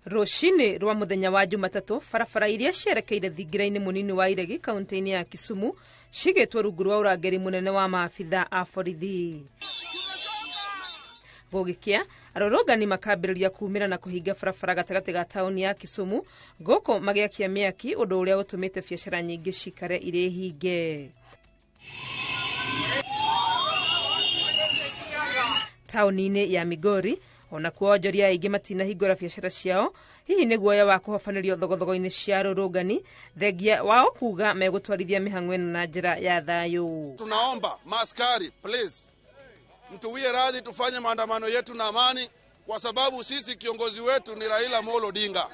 Rũcinĩ rwa mũthenya wa Jumatatũ, barabara iria cierekeire thingira-inĩ mũnini wa Iregi kaunti-inĩ ya Kisumu cigĩtwo rungu rwa ũrangĩri mũnene wa maabitha a borithi. Gũgĩkĩa, arũrũngani makambĩrĩria kumĩra na kũhinga barabara gatagatĩ ga taũni ya Kisumu, gũkũ magĩakia mĩaki, ũndũ ũrĩa ũtũmĩte biacara nyingĩ cikare irĩ hinge. Taũni-inĩ ya Migori, onakuo onjoria aingĩ matinahingũra biacara ciao, hihi nĩ guoya wa kũhobanĩrio thogothogo-inĩ cia arũrũngani, thengia wao kuga megũtwarithia mĩhang'o ĩno na njĩra ya thayũ. Tunaomba maaskari please, mtuwie radhi tufanye maandamano yetu na amani, kwa sababu sisi kiongozi wetu ni Raila Amolo Odinga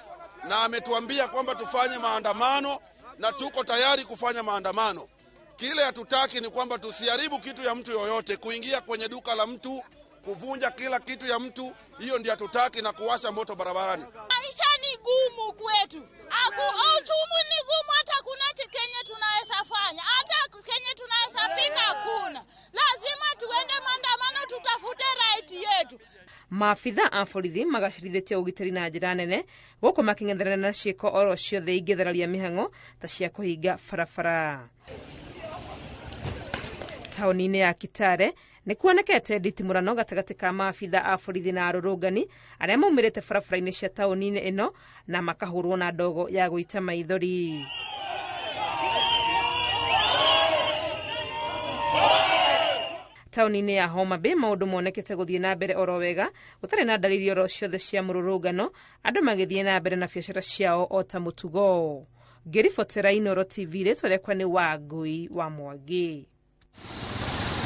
na ametuambia kwamba tufanye maandamano na tuko tayari kufanya maandamano. Kile hatutaki ni kwamba tusiharibu kitu ya mtu yoyote, kuingia kwenye duka la mtu, kuvunja kila kitu ya mtu, hiyo ndio hatutaki, na kuwasha moto barabarani. Maisha ni gumu kwetu, uchumi ni gumu, hata kuna kenye tunaweza fanya, hata kenye tunaweza pika hakuna. Lazima tuende maandamano, tutafute right yetu. Maabitha a borithi magacĩrithĩtie ũgitĩri na njĩra nene gũkũ makĩng'ethanĩra na ciĩko oro ciothe ingĩthararia mĩhang'o ta cia kũhinga barabara. Taũni-inĩ ya Kitale nĩ kuonekete nditimũrano gatagatĩ ka maabitha a borithi na arũrũngani arĩa maumĩrĩte barabara-inĩ cia taũni-inĩ ĩno na makahũrwo na ndogo ya gũita maithori. Taũni-inĩ ya Homa Bay maũndũ monekete gũthiĩ na mbere oro wega, gũtarĩ na ndariri oro ciothe cia mũrũrũngano, andũ magĩthiĩ na mbere na biacara ciao o ta mũtugo. Ngĩribotera Inooro TV, rĩtwa rĩakwa nĩ Wangui wa Mwangi.